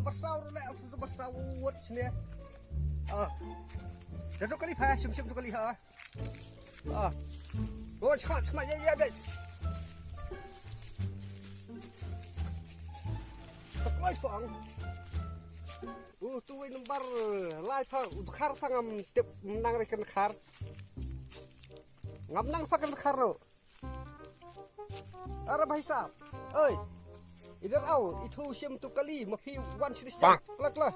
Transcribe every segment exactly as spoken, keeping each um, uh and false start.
Basaw ruh leh, basaw wut sini. Ah. Dah tu kali pha, shim shim tu kali ha. Ah. Oh, chma chma ya ya ya. Pakloi pang. Uh, tu wei number lai pha, u dkhar pha ngam tip nang re kan khar. Ngam nang pha kan khar no. Ara bhai sahab. Oi. Idhar aao, ithu shim tu kali, ma phi wan sini sah. Kla kla.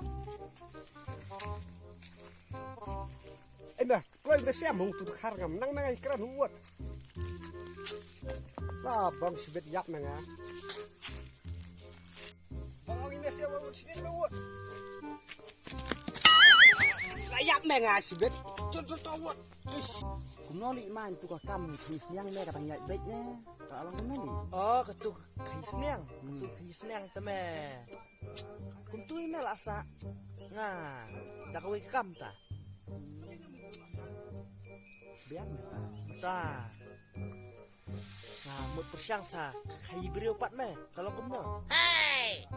Ai ma, kloi ma siam hung tu khar ngam nang nang ai kran huwat. La bang sibit yap ma nga. Bang ong ina siam huwat sini ma huwat. La yap ma nga sibit. Chut chut huwat. Kumno li man tu ka kam khaïi sniang me ka tang ïaid beit ne. Ka long kumno li? Oh, ka tu khaïi sniang. Hmm. Tu khaïi sniang te me. Kum tu i me la sa. Nga. Da kawei ka kam ta. Biang me ta. Ta. Nga mut pyrshang sa khaïi briew pat me. Ka long kumno? Hey!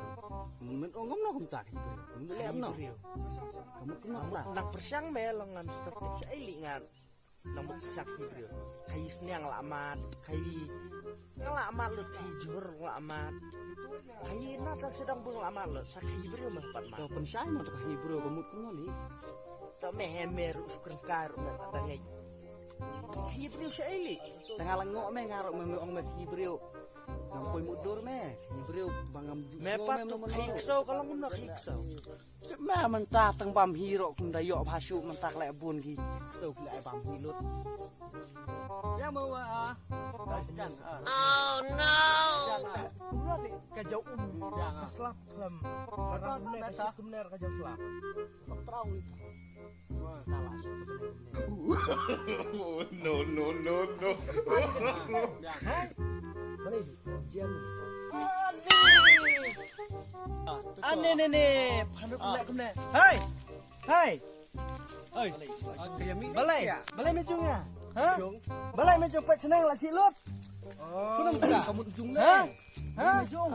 Mut ong kumno kumta khaïi briew. Mut leh kumno. Khaïi briew. Mut kumno kumta. Nang pyrshang me long ngan sa tip sa ei li ngan. Nang mut sa khaïi briew. Khaïi sniang la mat, khaïi nga la mat lut, khaïi jhur la mat. Khaïi na ta sdang bung la mat lut, sa khaïi briew me pat mat. To pynshai mo to khaïi briew ka mut kumno li. To me he me ruh sukren kai ruh me pat dang ei. Khaïi briew sa ei li. Tang la ngo me nga ruh me me ong me khaïi briew. Ngam poi mutdur me, khaïi briew ba ngam. Me pat tu khaïi ksew ka long kumno khaïi ksew. Tip me mynta tang bam hi ruh kum da ïoh bha shuh mynta ka leh bun ki. To ki leh bam hi lut. Ya mo wa. Ka skan. Oh no. Ka jaw um. Ka slap khlem. Ka ram ne ka shit kumne ka jaw slap. Ka trau. Wa ka la shit kumne. No no no no. Hai. Balik. Jian. Ane ne ne. Phanuk lek kumne. Hai. Hai. Oi. Balai. Balai me jung ya. Ha? Balai me jung pet senang la chik lut. Oh. Kunang ka mut jung ne. Ha? Ha? Me jung.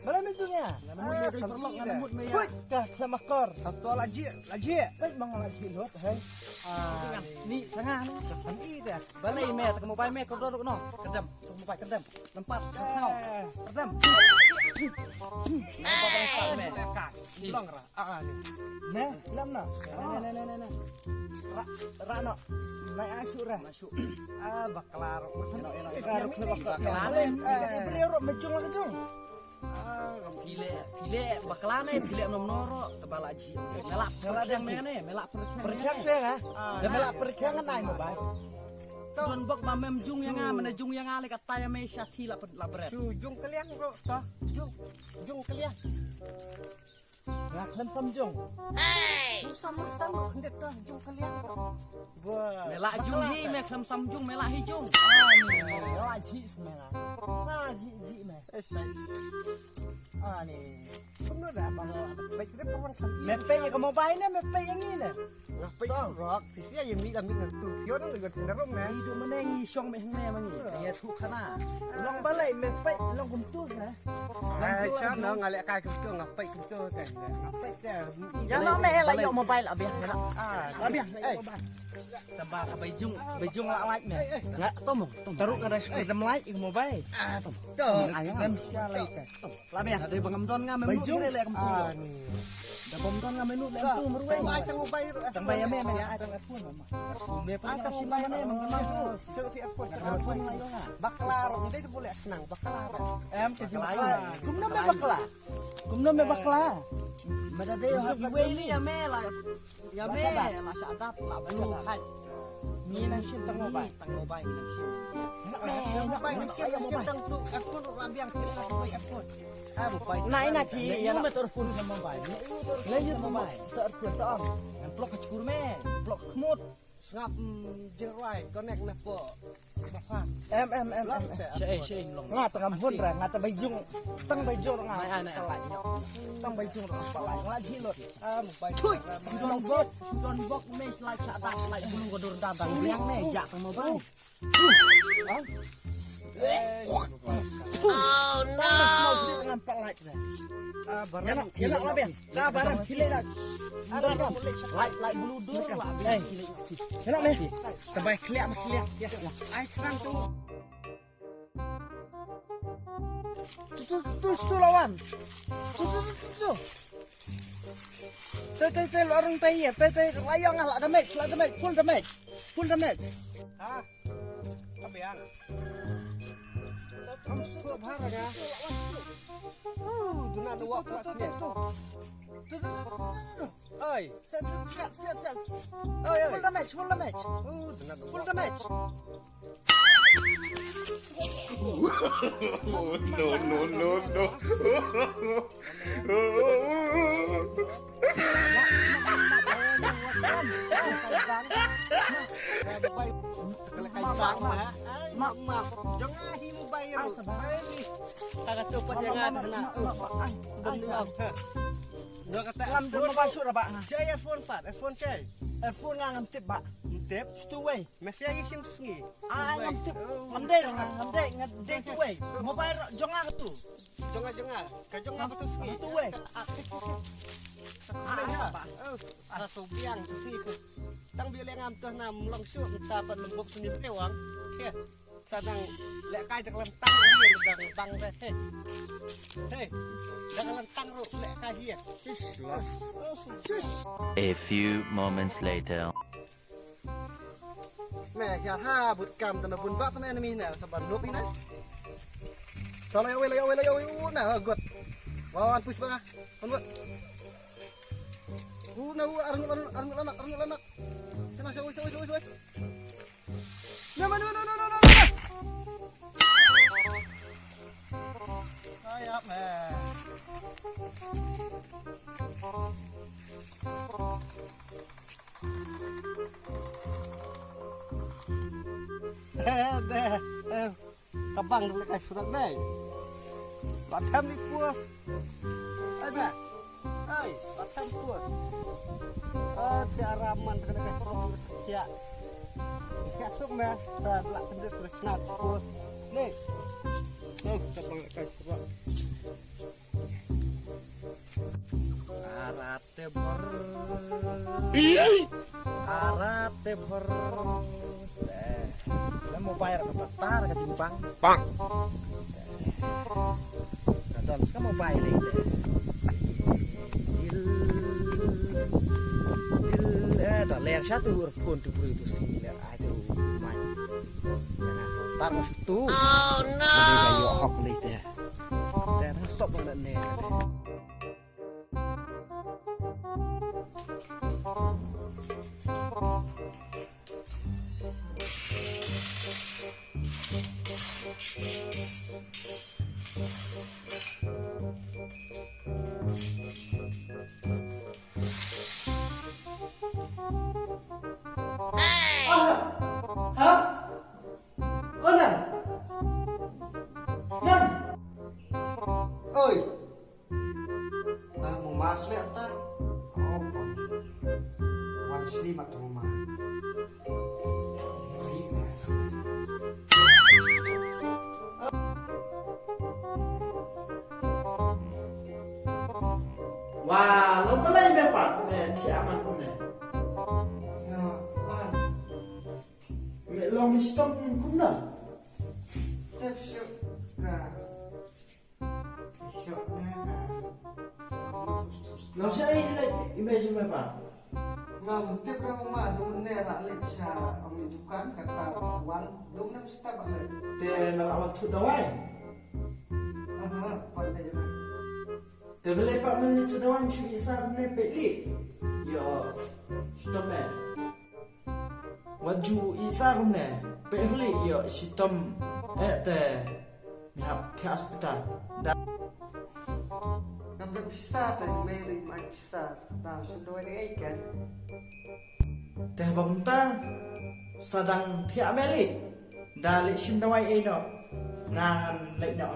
Balai me jung ya. Mut me dei perlok ngan mut me ya. Pet ka khlamakor. Atau la jik, la jik. Pet bang la chik lut. Hai. Sni sanga ne. Balai me tak mobile me kordor no. Kedam. Tak mobile kedam. Nampak. Kedam. Nampak. Long ra. Ah, ne. Ne, lam na. Ne, ne, ne, ne, ne. Ra, ra no. Nai asu ra. Asu. Ah, bakla ro. Eno, eno, eno. Bakla ro. Bakla ro. Eh, ibriew ro mejung la kejung. Ah, pile, pile bakla ne, pile nom noro, kebala ji. Melak melak dang ne, melak perkhiang. Perkhiang se ha. Dah melak perkhiang nai mo bai. Don bok ba mem jung ya nga, mena jung ya nga le kata ya me sha thi la la bret. Su jung keliang ro to. Jung, jung keliang. Nga khlem sam jung. Hey! Tu sam sam khyndiat ka jung ka liang. Wah. Me la jung hi, me khlem sam jung, me la hi jung. Ah, ni, me la ji sma. Ah, ji, ji me. Ah, ni. Kumno da bang la pek re pang sam. Me pek ka mobile ne, me pek yang ni ne. Nga pek rok, ti sia ye mi da mi na tu. Yo nang yo tin rum me. Idu meneng i shong me hne mangi. Ya tu khana. Long balai me pek long kum tu ne. Ai, cha no nga leh kai kumtu, nga peit kumtu te. Nga peit te. Ya no me la ïoh mobile abih. Ah, abih. Tamba ka Beijing, Beijing la like me. Nga tom, tom. Taruh ka da skul dem like mobile. Ah, tom. Tom. Ayo. Dem sia like te. La bia. Ada bangam don nga me Beijing le kumtu. Ah, ni. Da bom don nga me nu le kumtu meruai. Ai tang mobile. Tang bai me me ai tang phone mama. Me pa ka sim mane me ma tu. Bakla ro, nde tu boleh senang bakla ro. Em ke jima. Kumno me bakla? Kumno me bakla? Mada de ha ki wei li ya me la. Ya me la sha dap la blu hai. Ni nang shim tang mobile, tang mobile nang shim. Mobile nang shim, shim tang tu, airphone ro la biang, airphone. Nai na ki ya me tor phone mobile. Le yu mobile tor phone tang. Nang plok ka chukur me, plok ka khmut. Sngap, mm, jingrwai, connect na po. Em, em, em, em. Sha ei, sha ei long. Nga tang am hun ra, nga tang Beijing. Tang Beijing nga. Nai, nai. Salai. Tang Beijing ra salai. Nga ji lut. Ah, mobile. Chui, don bok, don bok me salai sha da, salai bulu ko dur da da. Yang me ja tang mobile. Ah. Tang ba smaw sit ngam pat lait re. Ah, barang. Ïa na, ïa na la biang. Ka barang khie leit na. Light, light blue dur la biang. Ïa na me. Tabai khliak ba sliak. Ai tang tu. Tu tu tu tu lawan. Tu tu tu tu tu. Tei tei tei, lo arung tei ïa, tei tei, la ïong ah, la damage, la damage, full damage. Full damage. Ha. Ka biang. Tam stu bhar ya. Oh, duna dua kelas ni. Oi. Siap siap siap siap. Oi oi. Full damage, full damage. Oh, duna dua. Full damage. No no no no. Mak mak. Jong nga hi mobile. Ka tu pat jong nga na. Ngam tip mobile shuh ra ba nga. Jai earphone pat, earphone jai. Earphone nga ngam tip ba. Ngam tip. Stu wei. Mesti aja sim sngi. Ah, ngam tip. Ngam dei, ngam dei, ngam dei tu wei. Mobile jong nga tu. Jong nga, jong nga. Ka jong nga tu sngi. Tu wei. Ah, ba. Ka so biang tu sngi tu. Tang bi le ngam tu na mlong shuh ta pat lembok sini pewang. Sa dang lehkai da ka lyntang hi, dang bang da. Hei. Hei. Da ka lyntang ruh lehkai hi. Tis lah. Tis. A few moments later. Me, ïa ha, bud kam, tama bun ba, tama enemy na, sa ban lop ina. Ta la ïa wei, la ïa wei, la ïa wei, u na, ha, got. Wa wan push ba nga. Wan got. U na, u, arngut, arngut, arngut, arngut, arngut. Tama, sa wei, sa wei, sa wei, sa wei. No, no, no, no, no, no, no. Ay, up, man. Eh, eh, eh. Ka bang dei ka surat dei. Ba them ni puas. Ai ba. Ai, ba them puas. Ah, tiara man ka dei ka surat. Tiak. Tiak suk me. Sa lak kendis resnat puas. Ni. Ni, ka bang ka surat. Arat te bor. Arat te bor. Eh, la mobile ka tar ka jingbang. Bang. Ka don ska mobile le. Dil. Dil, eh, da ler sha tu ur phone tu bru tu si ler ai tu mai. Tar mas tu. Oh no. Ka ïoh hok le te. Te stop ne ne. Ah! Ha? Oh, Nan! Nan! Oi! Nga mama shlek ta. Oh, pon. Wan sli mat ta mama. Ri ne. Wa, long balei me pat me thiah man kumne? Nga, wa. Me long mi stop kumno? Tep shuh ka. Ka shoh ne ka. Long sha i leit i mei sha mei pa. Ngam tip re ma, dum ne la leit sha ong ni dukan kata wan dum ne step ba leit. Te me la wan thut dawai. Aha, pan leit re. Te balei pat men thut dawai shu i sar ne peli. Yo, stop me. Wat ju i sa kumne, peit huli ïoh shitom, eh, te mi hap thiah hospital. Da. Ngam da pisa te, Mary mai pisa. Da shu doi ne ei ken. Te haba kumta sa dang thiah Mary. Da leit shim dawai ei noh. Ngan leit noh.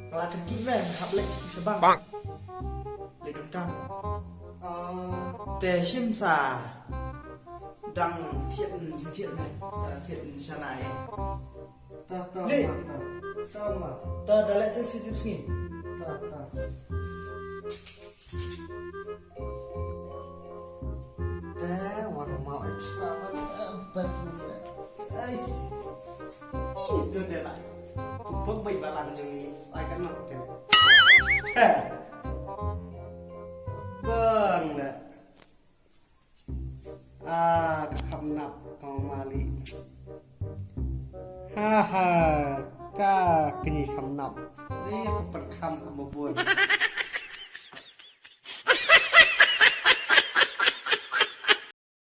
Ka la kyrkieh me, hap leit sha tu sha bank. Leit donkam. Te shim sa dang thied, thied me. Sa thied shana ei. Ta, ta, leit. Ta, ta. Tama. Ta da leh jong shi jip sngi. Ta ta. Te wan mau ai pisa ban bas ni. Ai. Itu de la. Bok bai balang jong ni. Ai kan nok te. He. Bang da. Ah, ka kham nap ka mali. Ha ha, ka kini kham nap. Dei ka pan kham ka mabun.